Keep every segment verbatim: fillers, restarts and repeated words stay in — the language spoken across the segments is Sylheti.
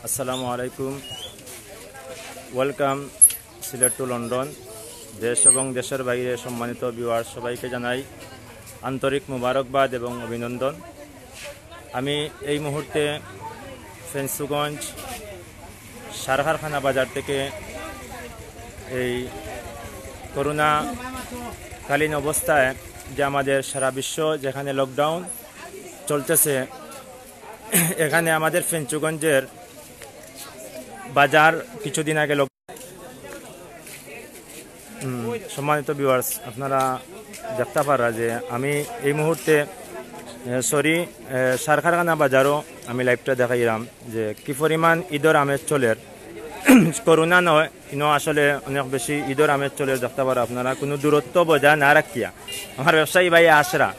আসসালামু আলাইকুম। ওয়েলকাম Sylhet to London. দেশ এবং দেশের বাইরে সম্মানিত ভিউয়ার সবাইকে জানাই আন্তরিক মোবারকবাদ এবং অভিনন্দন। আমি এই মুহূর্তে ফেঞ্চুগঞ্জ সার কারখানা বাজার থেকে এই করোনাকালীন অবস্থায় যে আমাদের সারা বিশ্ব যেখানে লকডাউন চলতেছে, এখানে আমাদের ফেঞ্চুগঞ্জের বাজার কিছুদিন আগে লক-, হুম, সম্মানিত ভিউয়ার্স, আপনারা দেখতে পারা যে আমি এই মুহূর্তে, এ, সরি, এ, সার কারখানা বাজারও আমি লাইভটা দেখাইলাম যে কি পরিমাণ ঈদর আমেজ চলের। করোনা নয়, ইনো আসলে অনেক বেশি ঈদর আমেজ চলের, দেখতে পারা আপনারা। কোনো দূরত্ব বজায় না রাখিয়া, আমার ব্যবসায়ী ভাই আশরা,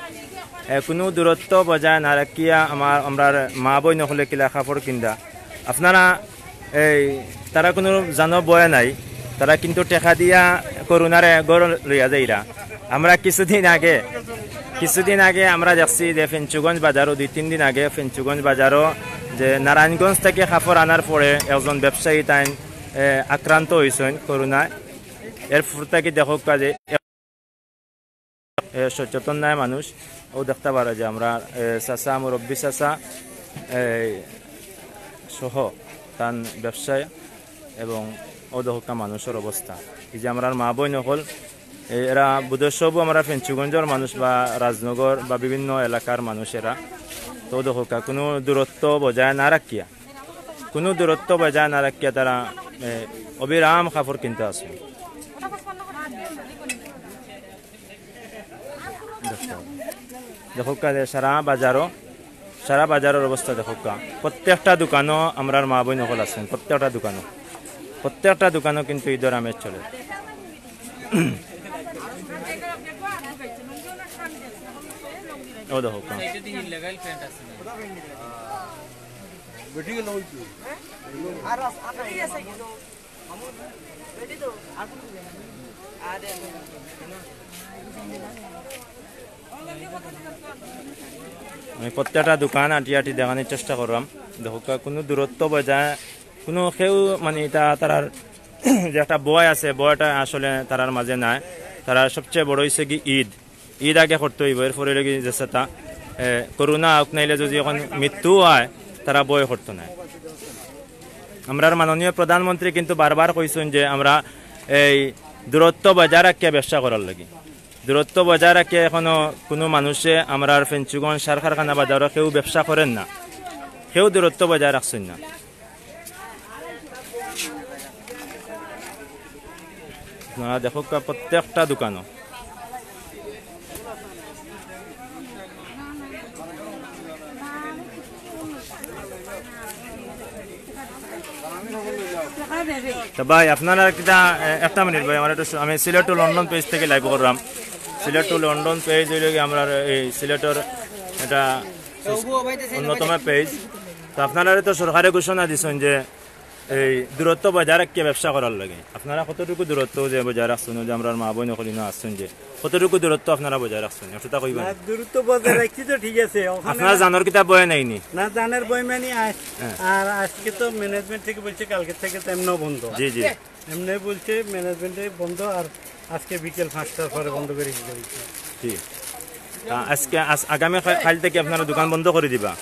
এ, কোনো দূরত্ব বজায় না রাখিয়া আমার, আমরার মা বইন অকলে কিলা কাপড় কিনরা। আপনারা এই, তারা কোনো জানো ভয় নাই, তারা কিন্তু টেকা দিয়া করোনারে ঘর লইয়া যাইরা। আমরা কিছুদিন আগে, কিছুদিন আগে আমরা দেখছি যে ফেঞ্চুগঞ্জ বাজারও, দুই তিন দিন আগে ফেঞ্চুগঞ্জ বাজারও যে নারায়ণগঞ্জ থেকে কাপড় আনার পরে একজন ব্যবসায়ী তাইন, এ, আক্রান্ত হইছেন করোনায়। এর পর থেকে দেখো কাজে এ, সচেতন নাই মানুষ। ও দেখতে পারে যে আমরা, এ, চাচা, মুরব্বী চাচা, এ, সহ তান ব্যবসায় এবং ও দেখুক্কা মানুষের অবস্থা। এই যে আমরার মা বইন অকল, এ, এরা বোধহয় সবও আমরা ফেঞ্চুগঞ্জের মানুষ বা রাজনগর বা বিভিন্ন এলাকার মানুষ এরা। তো দেখুক্কা কোনো দূরত্ব বজায় না রাখিয়া, কোনো দূরত্ব বজায় না রাখিয়া তারা, এ, অবিরাম কাপড় কিনতে আছে। দেখুক্কা যে সারা বাজারও, সারা বাজারের অবস্থা দেখুক্কা। প্রত্যেকটা দোকানও আমরার মা বইন অকল আছেন, প্রত্যেকটা দোকানও, প্রত্যেকটা দোকানও কিন্তু ঈদর আমেজ চলে। ও দেখুক্কা। আমি প্রত্যেকটা দোকান আটি আটি দেখানোর চেষ্টা করলাম। দেখুক্কা, কোনো দূরত্ব বজায়, কোনো কেউ মানে এটা তারার যে একটা ভয় আছে, ভয়টা আসলে তারার মাঝে নাই। তারার সবচেয়ে বড় হইছে কি ঈদ, ঈদ আগে করতে হইব, এরপরে লাগি যে সেটা, এ, করোনা আউক নাইলে যদি এখন মৃত্যু হয়, তারা ভয় করতো না। আমরার মাননীয় প্রধানমন্ত্রী কিন্তু বারবার কইছেন যে আমরা এই দূরত্ব বজায় রাখিয়া ব্যবসা করার লাগি। দূরত্ব বজায় রাখিয়া এখনো কোনো মানুষে আমরার ফেঞ্চুগঞ্জ সার কারখানা বাজারও কেউ ব্যবসা করেন না, কেউ দূরত্ব বজায় রাখছেন না। আপনারা দেখুক্কা প্রত্যেকটা দোকানও। তো ভাই, আপনারা কিতা, এ, একটা মিনিট ভাই, আমার একটু স-, আমি সিলেট টু লন্ডন পেজ থেকে লাইভ করলাম। সিলেট টু লন্ডন পেজ হইল কি আমরার এই সিলেটর এটা অন্যতম পেজ। তো আপনারা তো সরকারে ঘোষণা দিছেন যে এই দূরত্ব বজায় রাখিয়া ব্যবসা করার লাগি। আপনারা কতটুকু দূরত্ব যে বজায় রাখছেন, যে আমরার মা বইন অকল ইনো আসছেন, যে কতটুকু দূরত্ব আপনারা বজায় রাখছেন, একটু তা কইবেন? না, দূরত্ব বজায় রাখছি তো ঠিক আছে, ওখানে আপনারা না জানোর কিতা ভয় নাইনি? না, জানার ভয় মানে আ-, হ্যাঁ। আর আজকে তো ম্যানেজমেন্ট থেকে বলছে কালকে থেকে তো এমনও বন্ধ। জি, জি। এমনি বলছে ম্যানেজমেন্টে বন্ধ, আর আজকে বিকেল পাঁচটার পরে বন্ধ করে দিতে হয়েছে। জি। তা আজকে আস-, আগামী কা-, কাল থেকে আপনারা দোকান বন্ধ করে দিবা?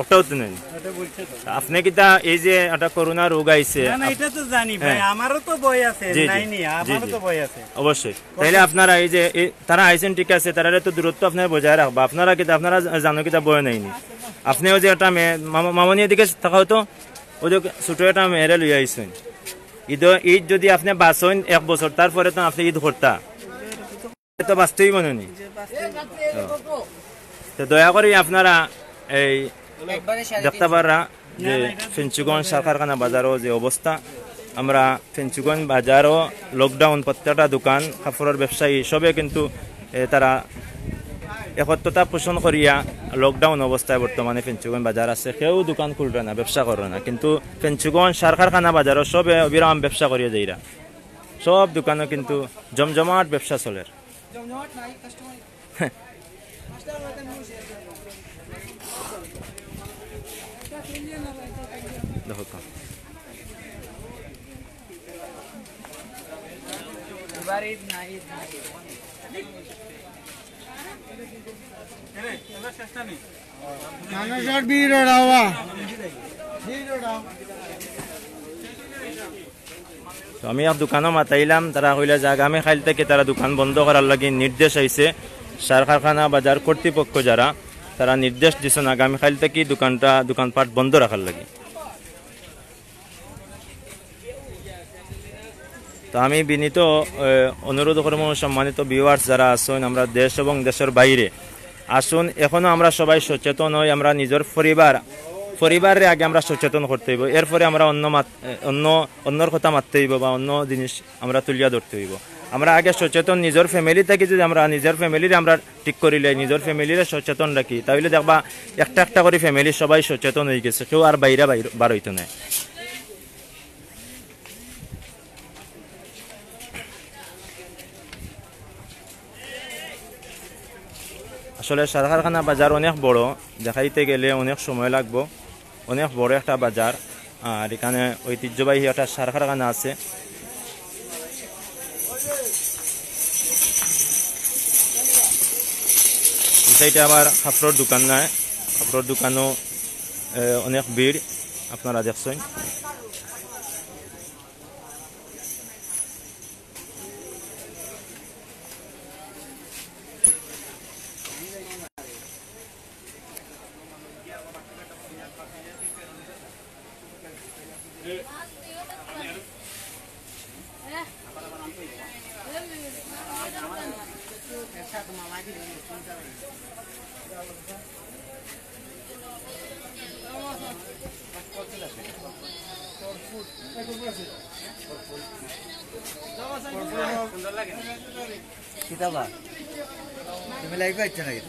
ওটাও তো নেই। এটা বলছে তো। তা আপনি কিতা এই যে একটা করোনা রোগ আইছে, না, না, আপ-, এটা তো জানি ভাই, হ্যাঁ। আমারও তো ভয় আছে, জি, জি। নাইনি, জি, আমারও জি। তো ভয় আছে। অবশ্যই। তাইলে আপনারা এই যে এই, তারা আইছেন ঠিক আছে, তারারে তো দূরত্ব আপনারা বজায় রাখবা। আপনারা কিতা, আপনারা জানো কিতা ভয় নাইনি? আপনি ওই যে একটা মেয়ে, মামা-, মামনি এদিকে তাকাও তো, ওই যে ছোট একটা মেয়েরে লইয়া আইছেন। ঈদ, ঈদ যদি আপনি বাঁচেন এক বছর, তারপরে তো আপনি ঈদ করতা। তো বাঁচতেই মনে নি। তো দয়া করি আপনারা এই দেখতে পাররা যে ফেঞ্চুগঞ্জ সার কারখানা বাজারও যে অবস্থা, আমরা ফেঞ্চুগঞ্জ বাজারও লকডাউন, প্রত্যেকটা দোকান, কাপড়ের ব্যবসায়ী সবে কিন্তু, এ, তারা একত্রতা পোষণ করিয়া লকডাউন অবস্থায় বর্তমানে ফেঞ্চুগঞ্জ বাজার আছে, কেউ দোকান খুলরা না, ব্যবসা কররা না, কিন্তু ফেঞ্চুগঞ্জ সার কারখানা বাজারও সবে অবিরাম ব্যবসা করিয়া যাইরা, সব দোকানও কিন্তু জমজমাট ব্যবসা চলের। দেখো তো। মানুষর ভিড় ওরা, ভিড় ওরা। তো আমি এক দোকানো মাতাইলাম, তারা কইলা যে আগামী কাইল থাকি তারা দোকান বন্ধ করার লাগি নির্দেশ আইছে। সার কারখানা বাজার কর্তৃপক্ষ যারা, তারা নির্দেশ দিছইন আগামী কাইল থাকি দোকানটা, দোকানপাট বন্ধ রাখার লাগি। তো আমি বিনীত, এ, অনুরোধ করমু, সম্মানিত viewers যারা আছইন, আমরা দেশ এবং দেশর বাইরে আছইন, এখনো আমরা সবাই সচেতন অই। আমরা নিজর পরিবার, পরিবাররে আগে আমরা সচেতন করতে অইবো, এরপরে আমরা অন্য মাত-, এ, অন্য, অন্যর কথা মাততে অইবো বা অন্য জিনিস আমরা তুলিয়া ধরতে অইবো। আমরা আগে সচেতন নিজর family থাকি, যদি আমরা নিজর family-রে আমরা ঠিক করিলাই, নিজর family-রে সচেতন রাখি, তাইলে দেখবা একটা একটা করি family সবাই সচেতন অই গেছে, কেউ আর বাইরে বাইর-, বার অইতো নায়। আসলে সার কারখানা বাজার অনেক বড়, দেখাইতে গেলে অনেক সময় লাগবো। অনেক বড় একটা বাজার, আর এখানে ঐতিহ্যবাহী একটা সার কারখানা আছে। এই side-এ আবার কাপড়র দোকান নাই, কাপড়র দোকানও, এ, অনেক ভিড় আপনারা দেখছইন। কিতা বা? তুমি live-এ আইছো নাকি?